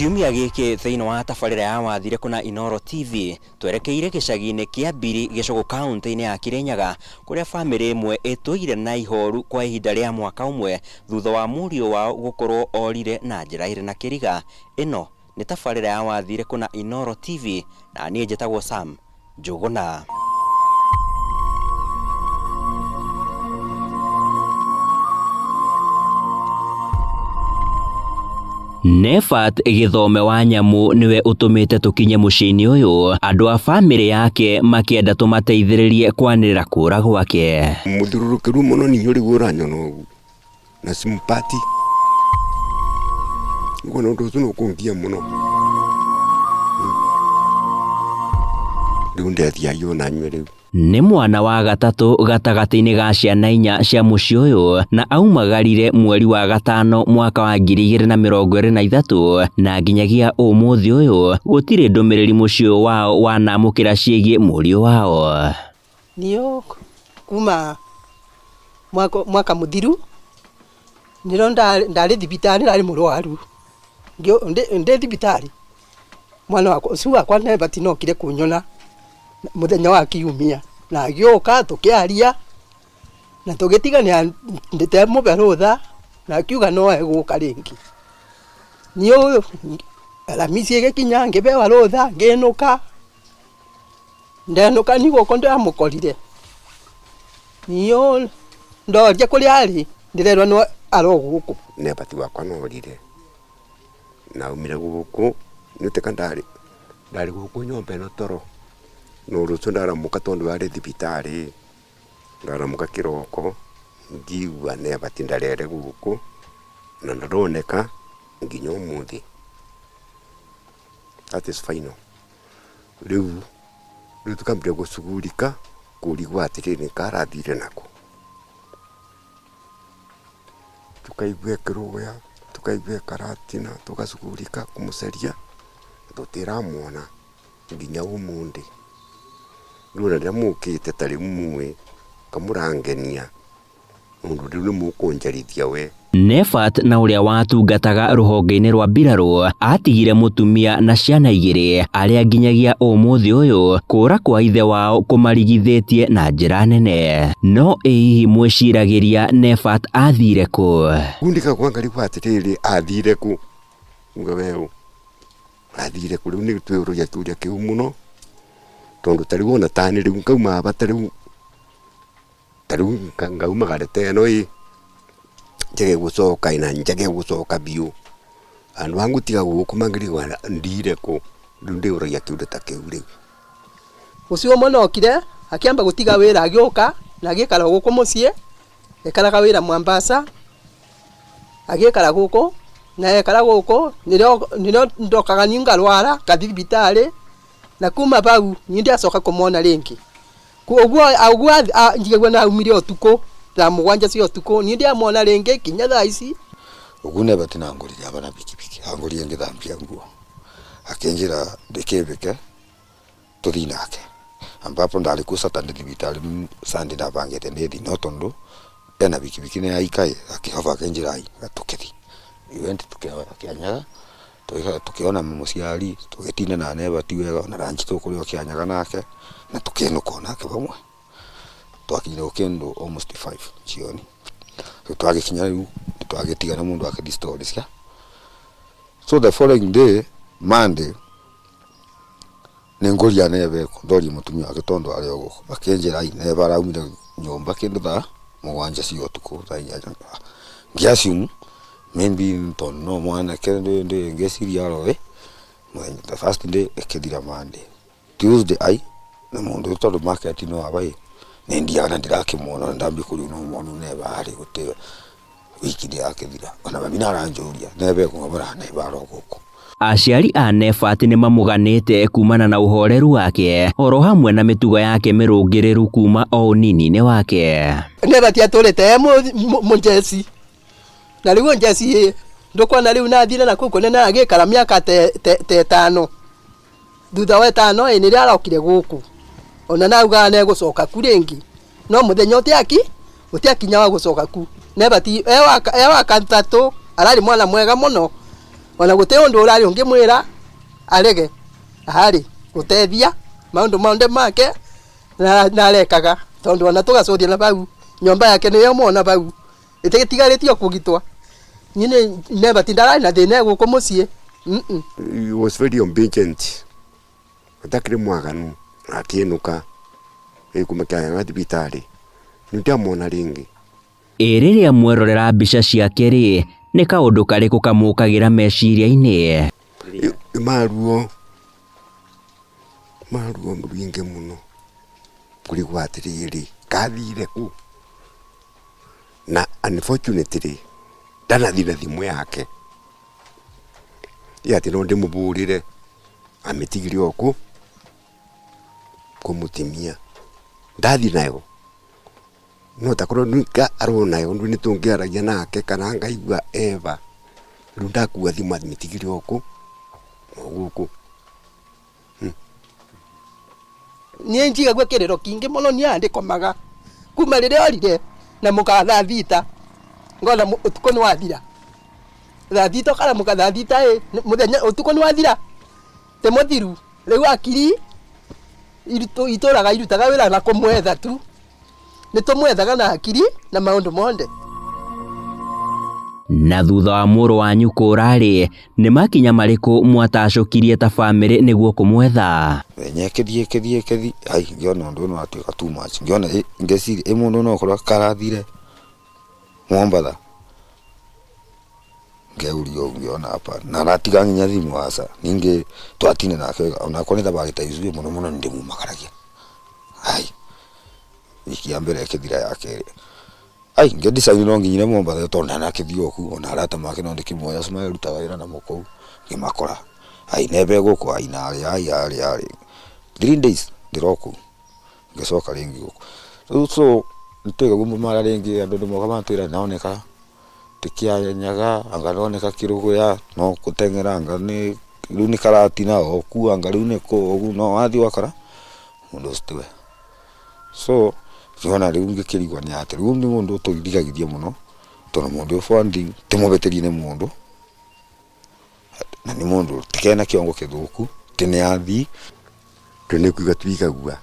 Kiumia gĩkĩ thĩinĩ wa tabarĩra ya Wathire Kũna Inooro TV twerekeire gĩcagi-inĩ kĩa Mbiri Gĩcũgũ kaũntĩ-inĩ ya Kirinyaga kũrĩa bamĩrĩ ĩmwe ĩtũire na ihoru kwa ihinda rĩa mwaka ũmwe thutha wa mũriũ wao gũkorwo orire na njĩra ĩrĩ na kĩriga. Ĩno nĩ tabarĩra ya Wathire Kũna Inooro TV na niĩ njĩtagwo Sam Njũgũna. Nephat Gĩthome wa Nyamũ nĩwe ũtũmĩte tũkinye mũciĩ-inĩ ũyũ, andũ a bamĩrĩ yake makĩenda tũmateithĩrĩrie kwanĩrĩra kũra gwake. Mũthurũrũkĩru mũno niĩ ũrĩ ũranyona ũguo na simpati nguona ũndũ ũcio nĩ ũkũngia mũno. Rĩu ndethiagia ona nyue rĩu. Nĩ mwana wa gatatũ gatagatĩ-inĩ ga ciana inya cia mũciĩ ũyũ na aumagarire mweri wa gatano mwaka wa 2023 na nginyagia ũmũthĩ ũyũ gũtirĩ ndũmĩrĩri mũciĩ ũyũ wao wanamũkĩra ciĩgiĩ mũriũ wao. Niĩ kuma mwaka mũthiru nĩrĩo ndarĩ thibitarĩ ndarĩ mũrwaru ndĩ thibitarĩ mwana wakwa ũcio wakwa Nebati no okire kũnyona mũthenya wa kiumia na agĩũka tũkĩaria na tũgĩtigana ndĩtemũbe rũtha na akiuga no egũka rĩngĩ. Niĩ Aramisi ĩgĩkinya ngĩbewa rũtha ngĩnũka ndenũka ni gũkũ ndamũkorire. Niĩ ndoria kũrĩa arĩ ndĩrerwo no arĩ o gũkũ. Nebati wakwa no orire na aumire gũkũ nĩtuĩka ndarĩ ndarĩ gũkũ nyũmba ĩno toro no rũciũ ndaramũka tondũ arĩ thibitarĩ ndaramũka kĩroko ngĩigua Nebati ndarere gũkũ na ndaroneka nginya ũmũthĩ. That is final. Rĩu rĩu tũkambia gũcugurika kũrigwo atĩrĩrĩ karathire nakũ. Tukaigua ĩkĩrũya tukaigua ĩkaratina tũgacugurika kũmũcaria tũtiramuona nginya ũmũthĩ. Rĩu ona rĩrĩa mũkĩte ta rĩu muĩ kamũrangenia nũndũ rĩu nĩ mũkũnjarithia we. Nephat na ũrĩa watungataga rũhonge-inĩ rwa mbirarũ atigire mũtumia na ciana igĩrĩ arĩa nginyagia ũmũthĩ ũyũ kũra kwa ithe wao kũmarigithĩtie na njĩra nene. No ĩ hihi mwĩciragĩria Nephat athire kũ? Gundika kwa ngarigwo atĩrĩrĩ athire kũ uga weũ athire kũ rĩu nĩ twĩũragia kĩũria kĩu mũno tondũ ta rĩu ona tani rĩu ngauma aba ta rĩu ta rĩu ngaumagara ta ĩno ĩ njage gũcoka na njage gũcoka biũ andũ a ngũtiga gũkũ mangĩrigwo ndire kũ rĩu ndĩũragia kĩũria ta kĩu rĩu. Ũcio ũmwe nokire akĩamba gũtiga wĩra agĩũka na agĩikara gũkũ mũciĩ ekaraga wĩra Mombasa agĩikara gũkũ na ekara gũkũ nĩrĩo ndokaga niĩ ngarwara ngathiĩ thibitarĩ na kuma bau niĩ ndiacoka kũmona rĩngĩ. Ũguo ũguo njigagua na aumire ũtukũ thaa mũgwanja cia ũtukũ niĩ ndiamona rĩngĩ kinya thaa ici. Ũguo Nebati nangũrire aba na pikipiki angũrire ngĩthambia nguo akĩnjĩra ndĩkĩmbĩke tũthiĩ nake ambapo ndarĩ kuo Saturday thibitarĩ Sunday ndabangĩte ndĩthiĩ no tondũ ena pikipiki nĩ yaikaĩ akĩhoba akĩnjĩra ai tũkĩthiĩ. We went Kĩanyaga tũkĩona mũciari tũgĩtinda na Nebati wega ona ranji tũkũrĩa o Kĩanyaga nake na tũkĩinũka onake vamwe. Twakinyire kĩndũ almost 5 jioni. So twagĩkinya rĩu twagĩtigana mũndũ akĩthiĩ story cia. So the following day Monday nĩngũria Nebe ndoria mũtumia wake tondũ arĩ o gũkũ akĩnjĩra ai Nebe araumire nyũmba kĩndũ thaa mũgwanja cia ũtukũ thaa inyanya. Ngĩ assume maybe tondũ no mwanake ngĩciria aroĩ mũthenya the first day ĩkĩthira Monday. Tuesday ai na mũndũ ũyũ tondũ market no aba ĩ nĩ ndiaga na ndirakĩmuona na ndambia kũrigwo no mwana Nebe arĩ gũtĩ wiki ndĩrakĩthira ona mami nĩaranjũria Nebe kũ ngamwĩra Nebe arĩ o gũkũ. Aciari a Nephat nĩ mamũganĩte kumana na ũhoreru wake oro hamwe na mĩtugo yake mĩrũngĩrĩru kuma o ũnini-inĩ wake. Nephat atũrĩte e mũnjeci na rĩu njeci ndũkuona rĩu nathire na kũu kũnene agĩikara mĩaka ta ĩtano thutha wa ĩtano ĩ nĩrĩo arokire gũkũ ona naugaga nĩegũcoka ku rĩngĩ no mũthenya ũtiaki ũtiakinya wa gũcoka ku. Nephat e wa gatatũ ararĩ mwana mwega mũno. Ona guti undu urari ungimwira arege ahari gutethia maundu monde make na arekaga tondu ona tugacuthia na bau nyomba yake niyo mona bau itigaritio kugitwa nyine Nebat ndarari na thina guku mucii. He was very obedient. Atakire mwaganu akiinuka ikumakia thibitari nitiamona ringi. Ĩ rĩrĩa mwerorera mbica ciake rĩ, nĩ kaũndũ karĩkũ kamũkagĩra meciria-inĩ? Maruo maruo rwingi muno kurigwa atiriri kathire ku na unfortunately ndanathire thimu yake ati no ndimuburire amitigire oku kumutimia ndathi nayo no takorwo nika arona yo ndu nitungiaragia nake kana ngaigua eva riu ndakua thimu amitigire oku guku. Nie njigagua kiriro kingi muno ni andikomaga kuma riria orire na muka thaa thita ngona utuko ni wathira thaa thita kana muka thaa thita muthenya utuko ni wathira te muthiru riu akiri ituraga irutaga wira na kumwetha tu ni tumwethaga na akiri na maundu monde. Na thutha wa mũrũ wanyu kũra-rĩ, nĩ makinya marĩkũ mwatacũkirie ta bamĩrĩ nĩguo kũmwetha? Nye kithie kithie kithi ai ngiona undu no atuika too much ngiona ngeciri i mundu no korwa karathire Mombatha ngeurio ngiona hapa na ratiga nginya thimu aca ningi twatine nake onakwa ni thabagita icuĩ muno muno ndimumagaragia ai wiki ya mbere kithira ya keri ai ngedecide no nginyire Mombatha tondu ndanakithii oku ona arata make no ndikimoya acio marutaga wira namo kuu ngimakora ai nebe guku ai nari ai ari ari 3 days ndiroku ngicoka ringi guku riu so nitwiga mara ringi andu nimoka matwira naoneka tikianyaga anga noneka kiruguya no kuteng'era anga ni riu ni karatina oku anga riu ni ku no wathi wakora mundu ucio tiwe so ngiona riu ngikirigwa ni ati riu ni mundu uturigagithia muno tondu mundu funding timubitirie ni mundu na ni mundu tikena kiongo kithuku ti ni athi tuni kuiga twigagua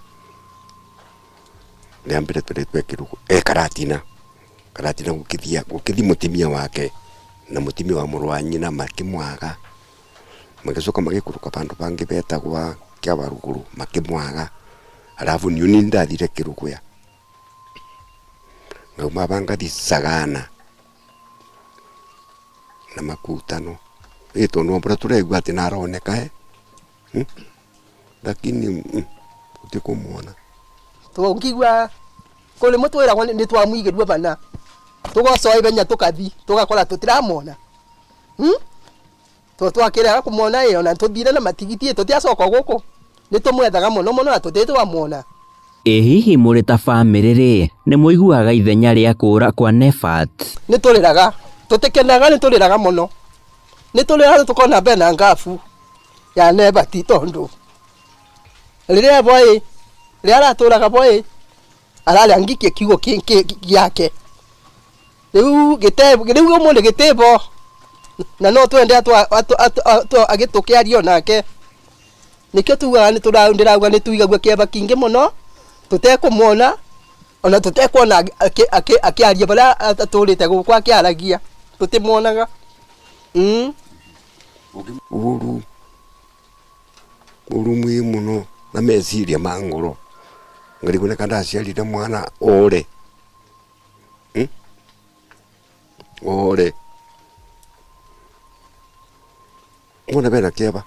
ria mbere tweretwe kirugu e karatina karatina gukithia gukithi mutimia wake na mutimia wa mũrũ wa nyina makimwaga magicoka magikuruka bandu bangi betagwa kia waruguru makimwaga alafu niu ni ndathire kiruguya ngauma bangathi Sagana na makutano tondu mbura turaigua ati naroneka lakini utikumuona tungigua kuri mutwiragwo ni twamwigirua bana tugocoa ibenya tukathi tugakora tutiramona twakirega kumwona ĩ ona tuthire na matigiti tutiacoka guku ni tumwethaga muno muno na tutitwamwona. Ĩ hihi mũrĩ ta bamĩrĩ rĩ, nĩ mũiguaga ithenya rĩa kũra kwa Nebat? Nĩ tũrĩraga tũtikenaga nĩ tũrĩraga mũno nĩ tũrĩraga tukona bena ngabu ya Nebat tondu rĩrĩa boy rĩrĩa aratũraga boy ararĩa ngikie kiugo gĩake rĩu rĩu ũmũthĩ gĩtĩbo na no twende agĩtũkĩario nake nikio tugaga nĩ ndĩrauga nĩ tuigagua kĩeva kingĩ mũno tũtekũmwona ona tũtekuona akĩaria barĩa atũrĩte gũkũ akĩaragia tũtimwonaga. Ũru ũru mwi mũno na meciria ma ngoro ngarigwo nĩ ndaciarire mwana ore ore mwana bena kĩeva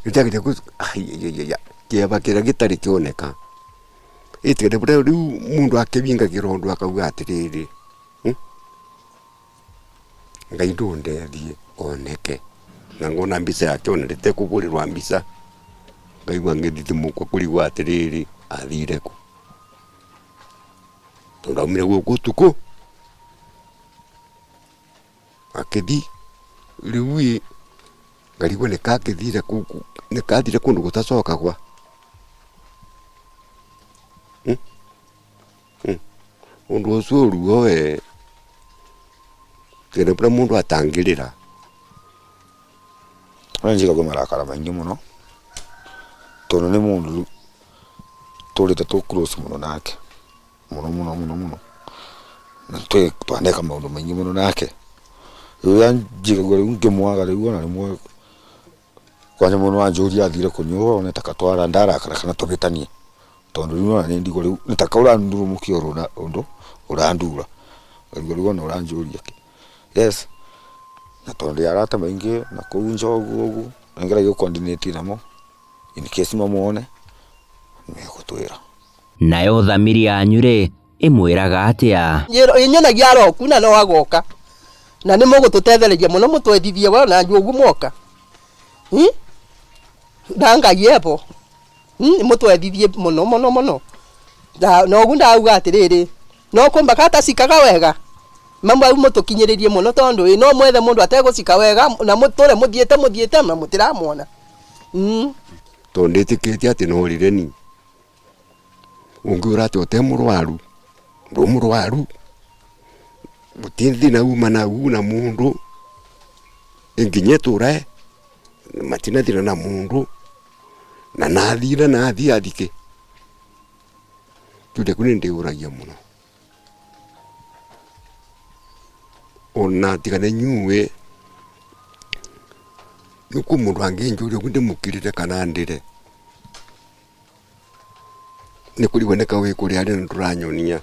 gĩtiagĩte kĩeva kĩrĩa gĩtarĩ kĩoneka ĩtigĩte bũrĩa rĩu mũndũ akĩbingagĩra ũndũ akauga atĩrĩrĩ Ngai ndũndethie oneke na ngona mbica yake ona rĩtekũbũrĩrwa mbica ngaigua ngĩthithimũkwo kũrigwo atĩrĩrĩ athire kũ tondũ aumire gũkũ ũtukũ akĩthi rĩu ĩ ngarigwo nĩkakĩthire nĩkathire kũndũ gũtacokagwa ũndũ ũcio ruo we Tiga nĩ bũrĩa mũndũ atangĩrĩra. No njigagua marakara maingi muno tondu ni mundu turite tu close muno nake muno muno muno muno na twi twaneka maundu maingi muno nake. Riu njigagua riu ngimwaga riu ona rimwe kwanja muno anjuria athire kunyua ona takatwara ndarakara kana tubitanie tondu riu ona ni ndigwa riu nitaka urandurumukia uruna undu urandura riu ona uranjuria ki. Yes, na tondu arata maingi na kuu njogu ugu ngeragia coordinate namo in case mamuone megutwira. Nayo thamiri yanyu rĩ ĩmwĩraga atĩa? Inyonagia aroku na no agoka na nĩ mũgũtũtethereria mũno mũtwendithie we na njugu mwoka na Ngai ebo mũtwendithie mũno mũno mũno na ũguo ndauga atĩrĩrĩ no kũmba katacikaga wega mamwe au mũtũkinyĩrĩrie mũno tondu no mwethe mũndũ ategũcika wega na mũtũre mũthiĩte mũthiĩte na mũtiramwona. Tondu ndĩtĩkĩtie atĩ no ũrĩre ni ũngiũra atĩ ũte mũrwaru ndũ mũrwaru gũtirĩ thĩna uma nau na mũndũ nginya ĩtũrae matina thĩna na mũndũ na nathira nathi athike kĩũria kĩu nĩ ndĩũragia mũno ona tiga nĩ nyue nĩkũ mũndũ angĩnjũria ũguo ndĩmũkirĩre kana ndĩre nĩ kũrigwo nĩ kawĩ kũrĩa arĩ na ndũranyonia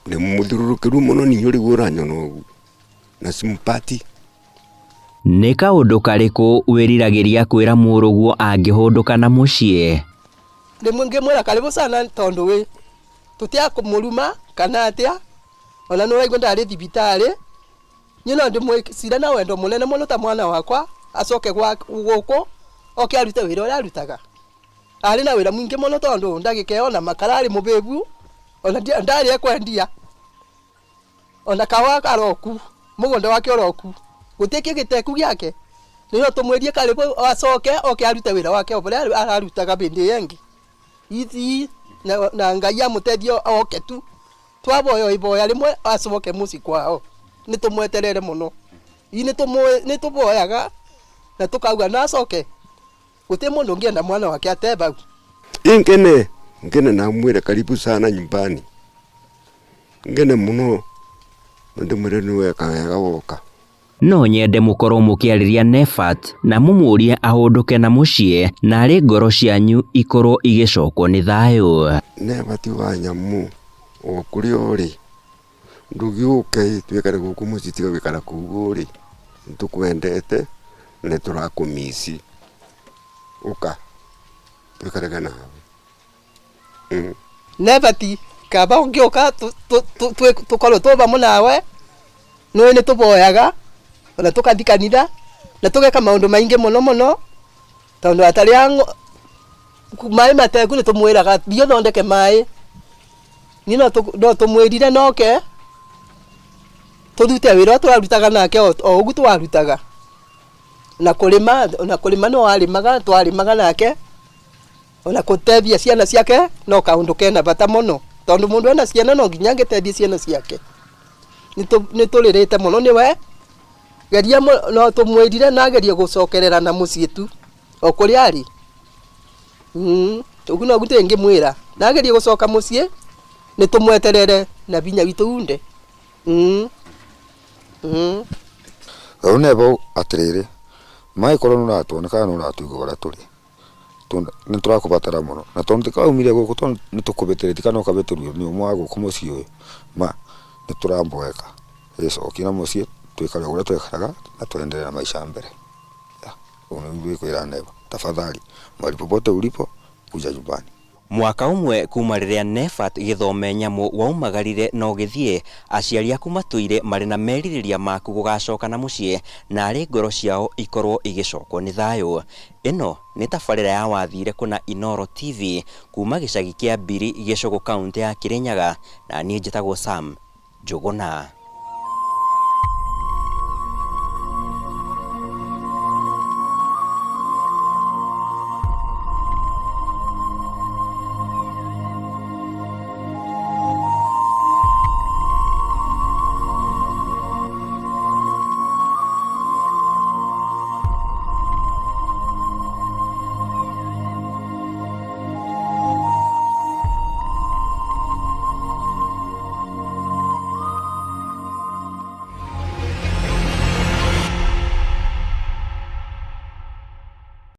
nĩ mũthiũrũrũkĩru mũno niĩ ũrĩguo ũranyona ũguo na simpati. Nĩ kaũndũ karĩkũ wĩriragĩria kwĩra mũrũguo angĩhũndũka na mũciĩ? Rĩmwe ngĩmwĩra karibu sana tondu wĩ tũtiakũmũruma kana atĩa ona nĩ ũraigua ndarĩ thibitarĩ niĩ no ndĩmwĩcire na wendo mũnene mũno ta mwana wakwa acoke gũkũ oke arute wĩra ũrĩa arutaga. Arĩ na wĩra mũingĩ mũno tondu ndagĩka ĩyo ona makara arĩ mũbĩbu ona ndarĩ ekwendia ona kawa karoku mũgũnda wake ũroku gũtirĩ kĩgĩteku gĩake nĩ no tũmwĩrie karibu acoke oke arute wĩra wake o ũrĩa ararutaga hĩndĩ ĩyo ĩngĩ ithi na Ngai amũteithie oke tu twaboya iboya rĩmwe acoke mũciĩ kwao nĩ tũmweterere mũno nĩ tũboyaga na tũkauga no acoke gũtirĩ mũndũ ũngĩenda mwana wake ate bau. Ingene ngene namwĩre karibu sana nyumbani ngene mũno na ndĩmwĩre nĩ weka wega woka. No nyende mũkorwo mũkĩarĩria Nephat na mũmũrie ahũndũke na mũciĩ narĩ ngoro cianyu ikorwo igĩcokwo nĩ thayũ. Nephat wa nyamũ o kũrĩa ũrĩ ndũgĩũke twĩkare gũkũ mũciĩ tiga gũikara kũu ũrĩ nĩtũkwendete na nĩtũrakũmici ũka twikarage nawe. Nephat kaba ũngĩũka tũkorwo twĩ vamwe nawe nĩũĩ nĩtũboyaga ona tũkathi kanitha na tũgeka maũndũ maingĩ mũno mũno tondu atarĩ a maĩ mateku nĩtũmwĩraga thiĩ ũthondeke maĩ niĩ no tũmwĩrire noke tũrute wĩra ũrĩa tũrarutaga nake o ũguo twarutaga na kũrĩma no arĩmaga twarĩmaga nake ona kũteithia ciana ciake no kaũndũ kena bata mũno tondu mũndũ ena ciana no nginya angĩteithie ciana ciake. Nĩtũrĩrĩte mũno nĩwe geria no tũmwĩrire na agerie gũcokerera na mũciĩ tu o kũrĩa arĩ. Ũguo noguo tũngĩmwĩra na agerie gũcoka mũciĩ nĩtũmweterere na binya witũ unde. Rĩu nebo atĩrĩrĩ mangĩkorwo nĩũratuona kana nĩũratũigua ũrĩa tũrĩ nĩtũrakũbatara mũno na tondũ tũkaumire gũkũ tondũ nĩtũkũbĩtĩrĩtie kana ũkabĩtĩrio nĩ ũmwe wa gũkũ mũciĩ ũyũ ma nĩtũramboeka ĩcokie na mũciĩ twĩkare ũrĩa twekaraga na tuendelee na maisha mbere. Ũguo nĩguo ngwĩra Neba tafadhali mahali popote ulipo kuja nyumbani. Mwaka ũmwe kuma rĩrĩa Nephat gĩthome nyamũ waumagarire na ũgĩthiĩ aciari aku matũire marĩ na merirĩria maku gũgacoka na mũciĩ narĩ ngoro ciao ikorwo igĩcokwo nĩ thayũ. Ĩno nĩ tabarĩra ya wathire kũna Inooro TV kuma gĩcagi kĩa Mbiri Gĩcũgũ kaũntĩ ya Kĩrĩnyaga na niĩ njĩtagwo Sam Njũgũna.